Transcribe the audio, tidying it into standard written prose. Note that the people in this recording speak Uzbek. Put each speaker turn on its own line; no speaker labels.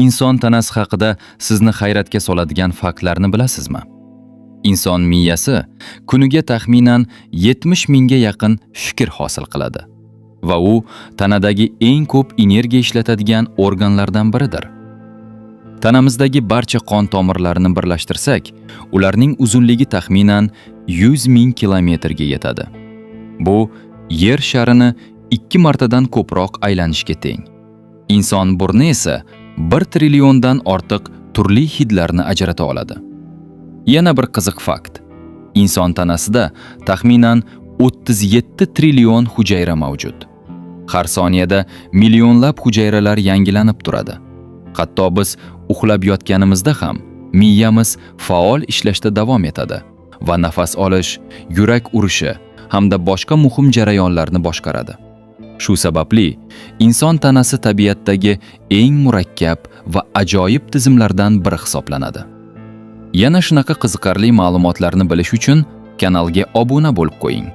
Inson tanasi haqida sizni hayratga soladigan faktlarni bilasizmi? Inson miyasi kuniga taxminan 70 mingga yaqin fikr hosil qiladi va u tanadagi eng ko'p energiya ishlatadigan organlardan biridir. Tanamizdagi barcha qon tomirlarini birlashtirsak, ularning uzunligi taxminan 100 ming kilometrga yetadi. Bu Yer sharini 2 martadan ko'proq aylanishga teng. Inson burni esa 1 trilliondan ortiq turli hidlarni ajrata oladi. Yana bir qiziq fakt. Inson tanasida taxminan 37 trillion hujayra mavjud. Har soniyada millionlab hujayralar yangilanib turadi. Hatto biz uxlab yotganimizda ham miyamiz faol ishlashda davom etadi va nafas olish, yurak urishi hamda boshqa muhim jarayonlarni boshqaradi. Shu sababli inson tanasi tabiatdagi eng murakkab va ajoyib tizimlardan biri hisoblanadi. Yana shunaqa qiziqarli ma'lumotlarni bilish uchun kanalga obuna bo'lib qo'ying.